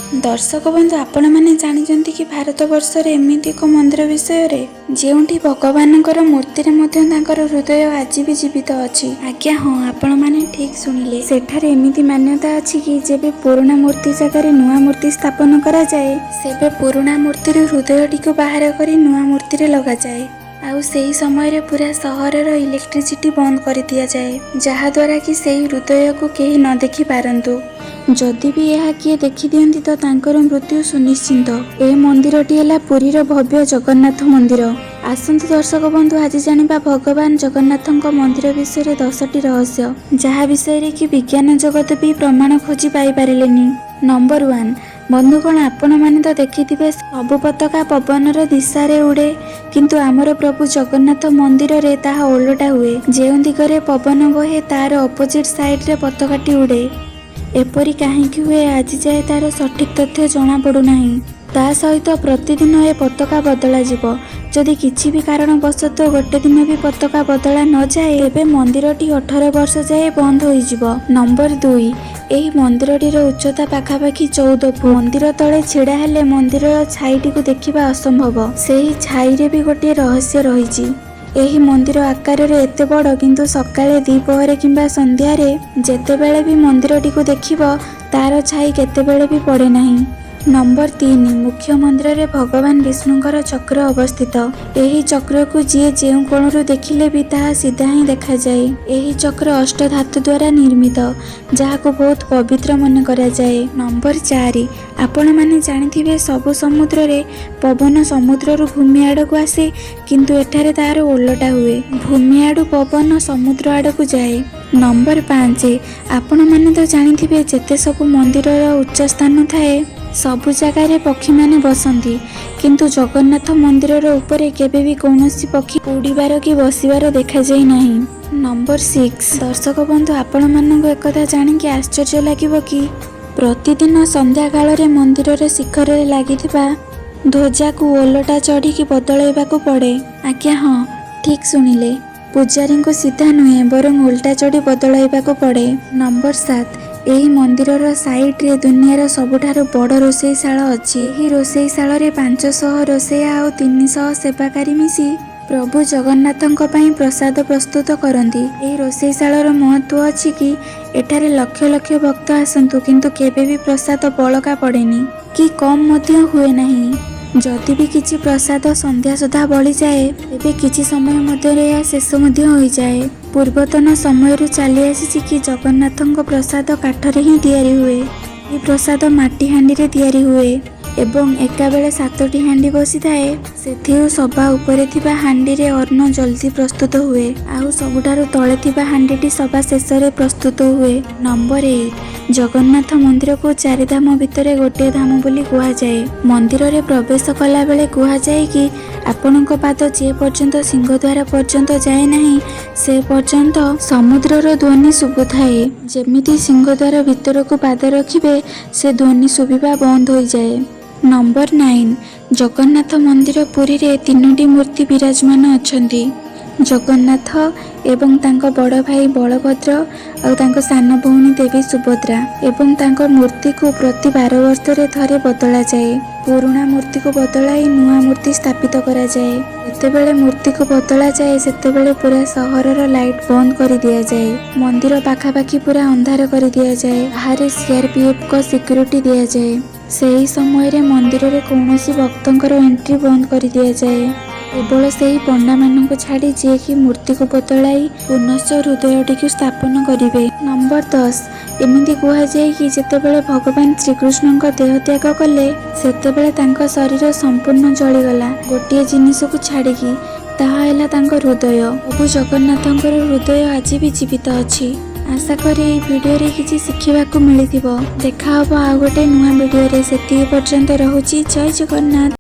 ଦର୍ଶକ ବନ୍ଧୁ, ଆପଣମାନେ ଜାଣିଛନ୍ତି କି ଭାରତ ବର୍ଷରେ ଏମିତି ଏକ ମନ୍ଦିର ବିଷୟରେ, ଯେଉଁଠି ଭଗବାନଙ୍କର ମୂର୍ତ୍ତିରେ ମଧ୍ୟ ତାଙ୍କର ହୃଦୟ ଆଜି ବି ଜୀବିତ ଅଛି? ଆଜ୍ଞା ହଁ, ଆପଣମାନେ ଠିକ୍ ଶୁଣିଲେ। ସେଠାରେ ଏମିତି ମାନ୍ୟତା ଅଛି କି ଯେବେ ପୁରୁଣା ମୂର୍ତ୍ତି ଜାଗାରେ ନୂଆ ମୂର୍ତ୍ତି ସ୍ଥାପନ କରାଯାଏ, ସେବେ ପୁରୁଣା ମୂର୍ତ୍ତିରୁ ହୃଦୟଟିକୁ ବାହାର କରି ନୂଆ ମୂର୍ତ୍ତିରେ ଲଗାଯାଏ। ଆଉ ସେହି ସମୟରେ ପୁରା ସହରର ଇଲେକ୍ଟ୍ରିସିଟି ବନ୍ଦ କରିଦିଆଯାଏ, ଯାହାଦ୍ୱାରା କି ସେହି ହୃଦୟକୁ କେହି ନ ଦେଖି ପାରନ୍ତୁ। ଯଦି ବି ଏହା କିଏ ଦେଖିଦିଅନ୍ତି ତ ତାଙ୍କର ମୃତ୍ୟୁ ସୁନିଶ୍ଚିତ। ଏ ମନ୍ଦିରଟି ହେଲା ପୁରୀର ଭବ୍ୟ ଜଗନ୍ନାଥ ମନ୍ଦିର। ଆସନ୍ତୁ ଦର୍ଶକ ବନ୍ଧୁ, ଆଜି ଜାଣିବା ଭଗବାନ ଜଗନ୍ନାଥଙ୍କ ମନ୍ଦିର ବିଷୟରେ 10ଟି ରହସ୍ୟ, ଯାହା ବିଷୟରେ କି ବିଜ୍ଞାନ ଜଗତ ବି ପ୍ରମାଣ ଖୋଜି ପାଇପାରିଲେନି। ନମ୍ବର 1। ବନ୍ଧୁଗଣ, ଆପଣମାନେ ତ ଦେଖିଥିବେ, ସବୁ ପତାକା ପବନର ଦିଶାରେ ଉଡ଼େ, କିନ୍ତୁ ଆମର ପ୍ରଭୁ ଜଗନ୍ନାଥ ମନ୍ଦିରରେ ତାହା ଓଲଟା ହୁଏ। ଯେଉଁ ଦିଗରେ ପବନ ବହେ, ତାର ଅପୋଜିଟ୍ ସାଇଡ୍ରେ ପତାକାଟି ଉଡ଼େ। ଏପରି କାହିଁକି ହୁଏ, ଆଜି ଯାଏ ତାର ସଠିକ୍ ତଥ୍ୟ ଜଣାପଡ଼ୁନାହିଁ। ତା ସହିତ ପ୍ରତିଦିନ ଏ ପତାକା ବଦଳାଯିବ। ଯଦି କିଛି ବି କାରଣବଶତଃ ଗୋଟେ ଦିନ ବି ପତାକା ବଦଳା ନଯାଏ, ତେବେ ମନ୍ଦିରଟି 18 ବର୍ଷ ଯାଏ ବନ୍ଦ ହୋଇଯିବ। ନମ୍ବର 2। ଏହି ମନ୍ଦିରଟିର ଉଚ୍ଚତା ପାଖାପାଖି 14 ଫୁଟ। ମନ୍ଦିର ତଳେ ଛିଡ଼ା ହେଲେ ମନ୍ଦିରର ଛାଇଟିକୁ ଦେଖିବା ଅସମ୍ଭବ। ସେହି ଛାଇରେ ବି ଗୋଟିଏ ରହସ୍ୟ ରହିଛି। ଏହି ମନ୍ଦିର ଆକାରରେ ଏତେ ବଡ଼, କିନ୍ତୁ ସକାଳେ, ଦ୍ୱିପହରେ କିମ୍ବା ସନ୍ଧ୍ୟାରେ ଯେତେବେଳେ ବି ମନ୍ଦିରଟିକୁ ଦେଖିବ, ତାର ଛାଇ କେତେବେଳେ ବି ପଡ଼େ ନାହିଁ। ନମ୍ବର 3। ମୁଖ୍ୟ ମନ୍ଦିରରେ ଭଗବାନ ବିଷ୍ଣୁଙ୍କର ଚକ୍ର ଅବସ୍ଥିତ। ଏହି ଚକ୍ରକୁ ଯିଏ ଯେଉଁ କୋଣରୁ ଦେଖିଲେ ବି ତାହା ସିଧା ହିଁ ଦେଖାଯାଏ। ଏହି ଚକ୍ର ଅଷ୍ଟଧାତୁ ଦ୍ୱାରା ନିର୍ମିତ, ଯାହାକୁ ବହୁତ ପବିତ୍ର ମନେ କରାଯାଏ। ନମ୍ବର 4। ଆପଣମାନେ ଜାଣିଥିବେ, ସବୁ ସମୁଦ୍ରରେ ପବନ ସମୁଦ୍ରରୁ ଭୂମି ଆଡ଼କୁ ଆସେ, କିନ୍ତୁ ଏଠାରେ ତାହାର ଓଲଟା ହୁଏ। ଭୂମି ଆଡ଼ୁ ପବନ ସମୁଦ୍ର ଆଡ଼କୁ ଯାଏ। ନମ୍ବର 5। ଆପଣମାନେ ତ ଜାଣିଥିବେ, ଯେତେ ସବୁ ମନ୍ଦିରର ଉଚ୍ଚ ସ୍ଥାନ ଥାଏ, ସବୁ ଜାଗାରେ ପକ୍ଷୀମାନେ ବସନ୍ତି, କିନ୍ତୁ ଜଗନ୍ନାଥ ମନ୍ଦିରର ଉପରେ କେବେ ବି କୌଣସି ପକ୍ଷୀ ଉଡ଼ିବାର କି ବସିବାର ଦେଖାଯାଇ ନାହିଁ। ନମ୍ବର 6। ଦର୍ଶକ ବନ୍ଧୁ, ଆପଣମାନଙ୍କୁ ଏକଥା ଜାଣିକି ଆଶ୍ଚର୍ଯ୍ୟ ଲାଗିବ କି ପ୍ରତିଦିନ ସନ୍ଧ୍ୟାକାଳରେ ମନ୍ଦିରର ଶିଖରରେ ଲାଗିଥିବା ଧ୍ୱଜାକୁ ଓଲଟା ଚଢ଼ିକି ବଦଳାଇବାକୁ ପଡ଼େ। ଆଜ୍ଞା ହଁ, ଠିକ୍ ଶୁଣିଲେ। ପୂଜାରୀଙ୍କୁ ସିଧା ନୁହେଁ, ବରଂ ଓଲଟା ଚଢ଼ି ବଦଳାଇବାକୁ ପଡ଼େ। ନମ୍ବର 7। ଏହି ମନ୍ଦିରର ସାଇଡ୍ରେ ଦୁନିଆର ସବୁଠାରୁ ବଡ଼ ରୋଷେଇଶାଳ ଅଛି। ଏହି ରୋଷେଇଶାଳରେ 500 ରୋଷେଇଆ ଆଉ 300 ସେବାକାରୀ ମିଶି ପ୍ରଭୁ ଜଗନ୍ନାଥଙ୍କ ପାଇଁ ପ୍ରସାଦ ପ୍ରସ୍ତୁତ କରନ୍ତି। ଏହି ରୋଷେଇଶାଳର ମହତ୍ତ୍ୱ ଅଛି କି ଏଠାରେ ଲକ୍ଷ ଲକ୍ଷ ଭକ୍ତ ଆସନ୍ତୁ, କିନ୍ତୁ କେବେ ବି ପ୍ରସାଦ ବଳକା ପଡ଼େନି କି କମ୍ ମଧ୍ୟ ହୁଏ ନାହିଁ। ଯଦି ବି କିଛି ପ୍ରସାଦ ସନ୍ଧ୍ୟା ସୁଦ୍ଧା ବଳିଯାଏ, ତେବେ କିଛି ସମୟ ମଧ୍ୟରେ ଏହା ଶେଷ ମଧ୍ୟ ହୋଇଯାଏ। ପୂର୍ବତନ ସମୟରୁ ଚାଲି ଆସିଛି କି ଜଗନ୍ନାଥଙ୍କ ପ୍ରସାଦ କାଠରେ ହିଁ ତିଆରି ହୁଏ। ଏହି ପ୍ରସାଦ ମାଟି ହାଣ୍ଡିରେ ତିଆରି ହୁଏ ଏବଂ ଏକାବେଳେ ସାତଟି ହାଣ୍ଡି ବସିଥାଏ। ସେଥିରୁ ସବା ଉପରେ ଥିବା ହାଣ୍ଡିରେ ଅନ୍ନ ଜଲ୍ଦି ପ୍ରସ୍ତୁତ ହୁଏ, ଆଉ ସବୁଠାରୁ ତଳେ ଥିବା ହାଣ୍ଡିଟି ସବା ଶେଷରେ ପ୍ରସ୍ତୁତ ହୁଏ। ନମ୍ବର 8। ଜଗନ୍ନାଥ ମନ୍ଦିରକୁ ଚାରିଧାମ ଭିତରେ ଗୋଟିଏ ଧାମ ବୋଲି କୁହାଯାଏ। ମନ୍ଦିରରେ ପ୍ରବେଶ କଲାବେଳେ କୁହାଯାଏ କି ଆପଣଙ୍କ ପାଦ ଯେ ପର୍ଯ୍ୟନ୍ତ ସିଂହଦ୍ୱାର ପର୍ଯ୍ୟନ୍ତ ଯାଏ ନାହିଁ, ସେ ପର୍ଯ୍ୟନ୍ତ ସମୁଦ୍ରର ଧ୍ୱନି ଶୁଭୁଥାଏ। ଯେମିତି ସିଂହଦ୍ୱାର ଭିତରକୁ ପାଦ ରଖିବେ, ସେ ଧ୍ୱନି ଶୁଭିବା ବନ୍ଦ ହୋଇଯାଏ। ନମ୍ବର 9। ଜଗନ୍ନାଥ ମନ୍ଦିର ପୁରୀରେ ତିନୋଟି ମୂର୍ତ୍ତି ବିରାଜମାନ ଅଛନ୍ତି: ଜଗନ୍ନାଥ ଏବଂ ତାଙ୍କ ବଡ଼ ଭାଇ ବଳଭଦ୍ର ଆଉ ତାଙ୍କ ସାନ ଭଉଣୀ ଦେବୀ ସୁଭଦ୍ରା। ଏବଂ ତାଙ୍କ ମୂର୍ତ୍ତିକୁ ପ୍ରତି 12 ବର୍ଷରେ ଥରେ ବଦଳାଯାଏ। ପୁରୁଣା ମୂର୍ତ୍ତିକୁ ବଦଳାଇ ନୂଆ ମୂର୍ତ୍ତି ସ୍ଥାପିତ କରାଯାଏ। ଯେତେବେଳେ ମୂର୍ତ୍ତିକୁ ବଦଳାଯାଏ, ସେତେବେଳେ ପୁରା ସହରର ଲାଇଟ୍ ବନ୍ଦ କରିଦିଆଯାଏ। ମନ୍ଦିର ପାଖାପାଖି ପୁରା ଅନ୍ଧାର କରିଦିଆଯାଏ। ବାହାରେ ସିଆରପିଏଫଙ୍କ ସିକ୍ୟୁରିଟି ଦିଆଯାଏ। ସେହି ସମୟରେ ମନ୍ଦିରରେ କୌଣସି ଭକ୍ତଙ୍କର ଏଣ୍ଟ୍ରି ବନ୍ଦ କରିଦିଆଯାଏ, କେବଳ ସେହି ପଣ୍ଡାମାନଙ୍କୁ ଛାଡ଼ି, ଯିଏକି ମୂର୍ତ୍ତିକୁ ବଦଳାଇ ପୁନଶ୍ଚ ହୃଦୟଟିକୁ ସ୍ଥାପନ କରିବେ। ନମ୍ବର 10। ଏମିତି କୁହାଯାଏ କି ଯେତେବେଳେ ଭଗବାନ ଶ୍ରୀକୃଷ୍ଣଙ୍କ ଦେହ ତ୍ୟାଗ କଲେ, ସେତେବେଳେ ତାଙ୍କ ଶରୀର ସମ୍ପୂର୍ଣ୍ଣ ଜଳିଗଲା, ଗୋଟିଏ ଜିନିଷକୁ ଛାଡ଼ିକି। ତାହା ହେଲା ତାଙ୍କ ହୃଦୟ। ପ୍ରଭୁ ଜଗନ୍ନାଥଙ୍କର ହୃଦୟ ଆଜି ବି ଜୀବିତ ଅଛି। ଆଶା କରେ ଏଇ ଭିଡ଼ିଓରେ କିଛି ଶିଖିବାକୁ ମିଳିଥିବ। ଦେଖା ହବ ଆଉ ଗୋଟେ ନୂଆ ଭିଡ଼ିଓରେ। ସେତିକି ପର୍ଯ୍ୟନ୍ତ ରହୁଛି। ଜୟ ଜଗନ୍ନାଥ।